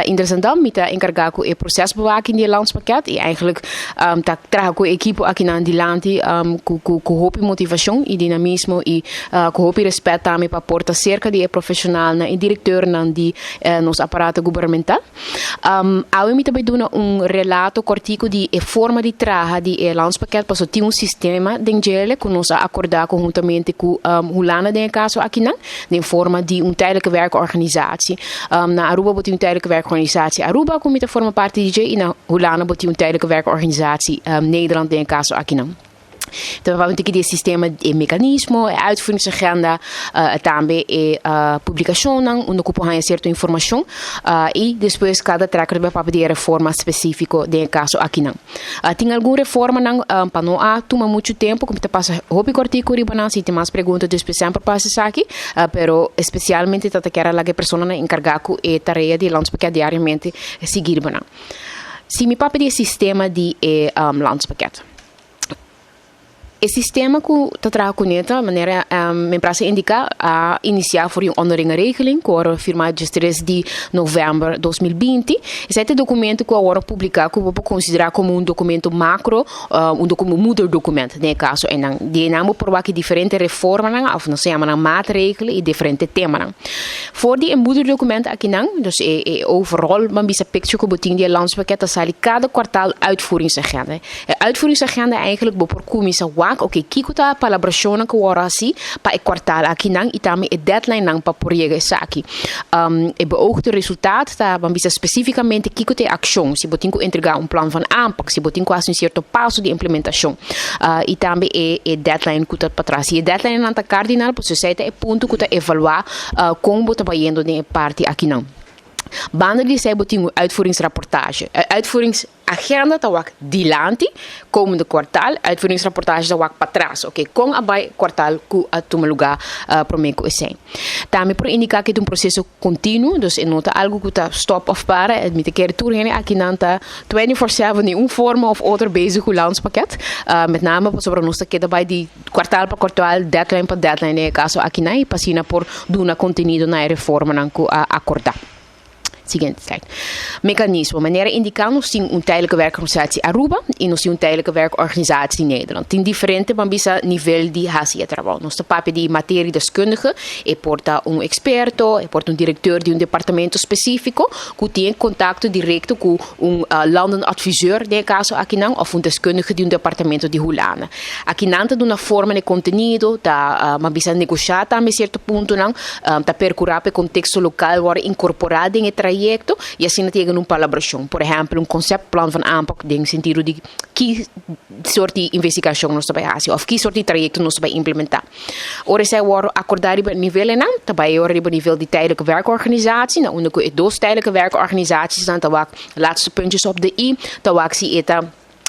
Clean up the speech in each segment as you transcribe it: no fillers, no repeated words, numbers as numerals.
Indra mi ta enkargá ku e procesbewaking di landspakket i eigenlijk ta traha ku ekipo aki nan dilanti ku hopi motivashon i dinamismo i ku hopi rèspèt tambe pa por ta serka di e profeshonalnan i direktornan di nos aparato gubernamental. Awe mi tambe duna un relato kòrtiku di e forma di traha di e landspakket, paso tin un sistema den djele ku nos a akordá konhuntamente ku Hulanda den e kaso akinan, den forma di un tijdelijke werkorganisatie. Na Aruba bo tin un tijdelijke werkorganisatie Aruba ku mi ta forma parti di dje i na Hulanda bo tin un tijdelijke werkorganisatie Nederland den e kaso akinan. Anto, we hebben e sistema, e mekanismo, e uitvoeringsagenda, tambe e publikashon, unda ku por sierto informashon, i despues kada trekker bai papia di reforma spesífiko den kaso akinan. Tin algun reformanan, pa no a tuma muchu tempu, ku ta pasa hopi kòrtiku riba nan, si tin mas pregunta despues semper pasa esaki, pero espesialmente ta ke laga e personanan enkargá ku e tarea di landspakket diariamente sigui riba nan. Si mi papia di sistema di landspakket. E sistema ku ta traha kuné ta, manera mi a indiká, a inisiá for di un onderlinge regeling, ku a firmá dia 3 di novèmber di 2020. Esei ta e dokumento ku awor a publiká, ku por konsiderá komo un dokumento makro, un dokumento, moederdocument, den kaso, i dan, di nan por ku diferente reformanan, òf nos yama maatregelen i diferente temanan. For di e moederdocument akinan, dus e overall, ban bisa picture ku bo tin di landspakket, ta sali kada kwartaal uitvoeringsagenda. E uitvoeringsagenda eigenlijk bo por kuminsá wak, oké, kiko ta palabrashon ku awor asina, pa e kwartaal akinan i tambe e deadline nan pa por yega esaki. E beoogde resultaat ta ban bisa spesífikamente kiko ta e akshon, si bo tin ku entregá un plan van aanpak, si bo tin ku hasi un sierto paso di implementashon. I tambe e deadline ku ta patras. E deadline nan ta kardinal, pues esei ta e punto ku ta evaluá kon bo ta bayendo den parti akinan. Banda di esei bo tin un uitvoeringsrapportage. Uitvoeringsagenda ta wak dilanti, komende kwartaal, uitvoeringsrapportage ta wak patras. Oké, kon a bai kwartaal ku a tuma lugá promé ku esei. Tambe por indiká ku ta un proseso kontinuo, dus no ta algu ku ta stòp òf para, mi ta kere tur hende akinan ta 24/7 den un forma òf otro bezig ku landspakket. Met name pasobra nos ta keda bai di kwartaal pa kwartaal, deadline pa deadline den kaso akinan, i pa asina por duna kontenido na reformanan ku a akordá. Siguiente slide. Mekanismo. Manera indiká, nos tin un tijdelijke werkorganisatie Aruba i nos tin un tijdelijke werkorganisatie Nederland. Tin diferente, ban bisa, nivel di hasi e trabou. Nos ta papia di materiedeskundige, e por ta un eksperto, e por ta un direktor di un departamento spesífiko, ku tin kontakto direkto ku un landenadviseur, den kaso akinan, òf un deskundige di un departamento di Hulanda. Akinan ta duna forma di kontenido, ta ban bisa negoshá tambe sierto puntonan, ta perkurá pa e konteksto lokal wòrdu inkorporá den e trayekto i asina tin un palabrashon. Por ehèmpel, un conceptplan van aanpak den sentido di ki sorto di investigashon nos ta bai hasi, òf ki sorto di trayekto nos ta bai implementá. Ora esei wòrdu akordá riba nivelnan, ta bai ora riba nivel di tijdelijke werkorganisatie, na unda ku e dos tijdelijke werkorganisaties ta wak laatste puntjes op de i, ta wak si e ta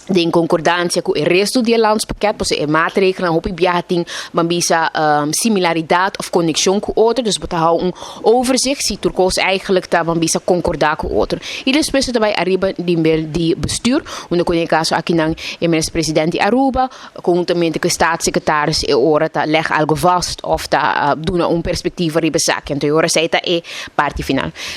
den konkordansia ku e resto di landspakket, pues e maatregelen hopi biaha tin ban bisa similaridat òf konekshon ku otro, dus bo ta un overzicht si tur kos eigenlijk ta ban bisa konkordá ku otro. I despues tambe ariba nivel di bestuur, unda ku den kaso akinan e minister-president di Aruba, konhuntamente ku staatssecretaris e ora ta leg algo vast òf ta duna un perspektiva riba esaki. Anto ora esei ta e parti final.